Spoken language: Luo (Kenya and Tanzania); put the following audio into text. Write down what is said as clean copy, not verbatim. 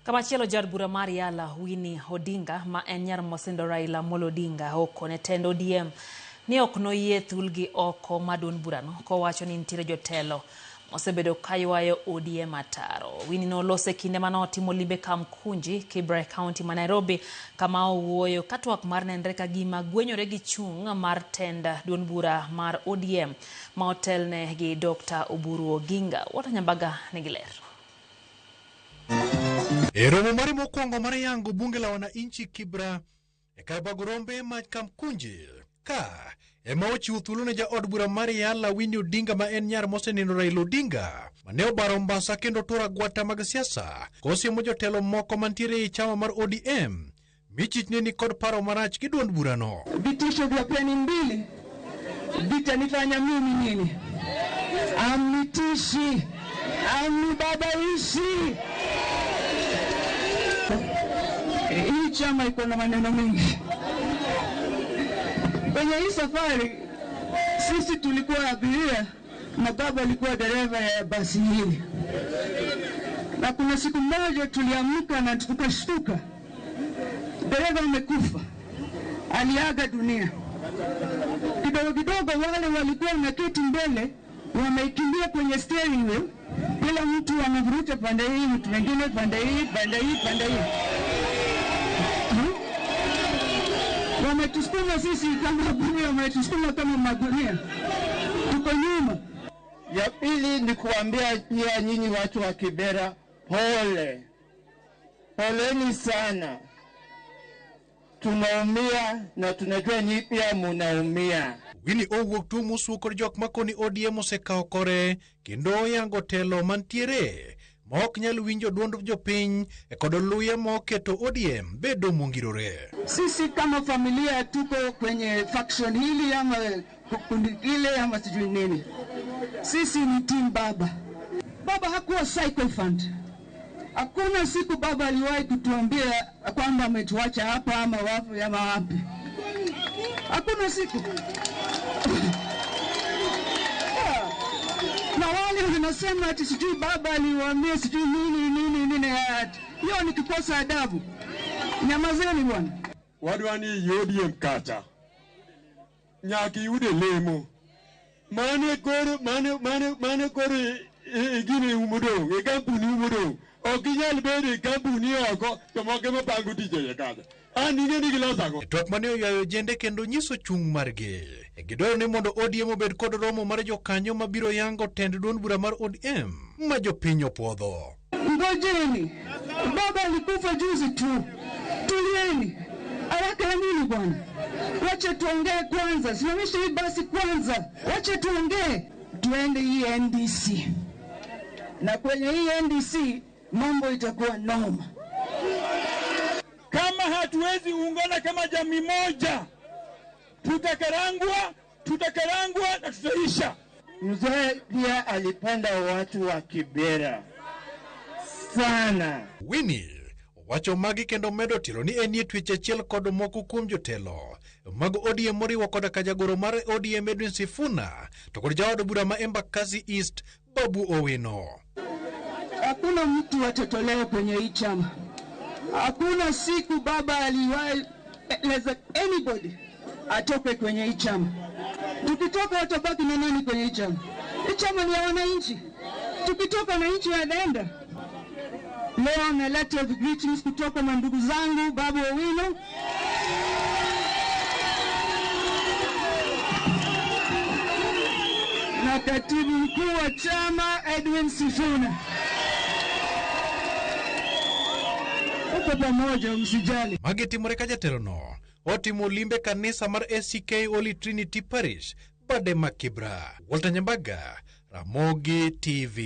Kamachielo jaod bura mar Yala Winnie Odinga ma en nyar mosenindo Raila Amolo Odinga okone tend ODM ni ok noyie thulgi oko mar duond burano kowacho ni nitiere jotelo mosebedo kaywayo ODM ataro. Winnie noloso e kinde mane otimo limbe Kamkunji, Kibra e kaunti ma Nairobi kama owuoyo ka twak mar nenre ka gima gwenyore gi chung' mar tend duond bura mar ODM ma otelne gi Dr. Oburu Oginga. Walter Nyambaga nigi ler. E romo mare mokwongo mar yango bunge la wananchi Kibra e kar bago rombe ma Kamkunji ka ema ochiwo thuolo ne jaod bura mar Yala Winnie Odinga ma en nyar mosenindo Raila Odinga mane obaro mbasa kendo turo agwata mag siasa kosiemo jotelo moko mantiere ei chama mar ODM michich ni kod paro marach gi duond burano. Vitisho vya peni mbili vitanifanya mimi nini? Amnitishi, amnibabaishi. Hii chama iko na maneno mengi. Kwenye hii safari sisi tulikuwa abiria na baba alikuwa dereva ya basi hili, na kuna siku moja tuliamka na tukashtuka, dereva amekufa, aliaga dunia. Kidogo kidogo wale walikuwa wameketi mbele wamekimbia kwenye steering wheel, kila mtu anavuruta pande hii, mtu mwingine pande hii, pande hii, pande hii. Wametusukuma sisi kama abiria, wametusukuma kama magunia, tuko nyuma. Ya pili ni kuambia pia nyinyi watu wa Kibera, pole, poleni sana. Tunaumia na tunajua nyinyi pia munaumia. Winnie owuok tuo mosuo kod jok makoni ODM osekawo kore kendo oyango telo mantiere ma ok nyal winjo duond jopiny e kod luya ma oketo ODM bedo mongirore. Sisi kama familia tuko kwenye faction hili ama kundi ile ama sijui nini. Sisi ni team baba. Baba hakuwa sycophant. Hakuna siku baba aliwahi kutuambia kwamba ametuacha hapa ama wapi ama wapi. Hakuna siku. Na wale wanasema ati sijui baba aliwaambia sijui nini nini nini, hiyo ni kukosa adabu. Nyamazeni bwana. Wadwa ni ODM kata nyaka iyude lemo mane koro mane mane mane koro gini umodong' e kampuni umodong' ok inyal bedo e kampuni oko to moko ema pango tich e iye kacha an ing'e ni giloso ang'o. E twak mane oywayo ojende kendo nyiso chung' margi, gidwaro ni mondo ODM obed kod romo mar jokanyo mabiro yango tend duond bura mar ODM ma jopiny opuodho. Ngojeni, baba alikufa juzi tu, tulieni. Haraka ya nini bwana? Wacha tuongee kwanza, simamisha hii basi kwanza, wacha tuongee, tuende hii NDC, na kwenye hii NDC mambo itakuwa noma. Kama hatuwezi ungana kama jamii moja, tutakarangwa, tutakarangwa na tutaisha. Mzee pia alipenda watu wa Kibera sana. Winnie owacho magi kendo medo tielo ni enie twech achiel kod moko kuom jotelo mag ODM moriwo koda ka jagoro mar ODM Edwin Sifuna to kod jaod bura ma Embakasi East Babu Owino. Hakuna mtu atatolewa kwenye hii chama. Hakuna siku baba aliwahi eleza anybody atoke kwenye hii chama. Tukitoka watabaki na nani kwenye hii chama? Hii chama ni ya wananchi. Tukitoka wananchi wanaenda. Leo naleta greetings kutoka na ndugu zangu Babu Owino. Na katibu mkuu wa chama Edwin Sifuna. Tuko pamoja, msijali. Magi timore ka jatelono otimo limbe kanisa mar ACK Holy Trinity Parish bade ma Kibra. Walter Nyambaga, Ramogi TV.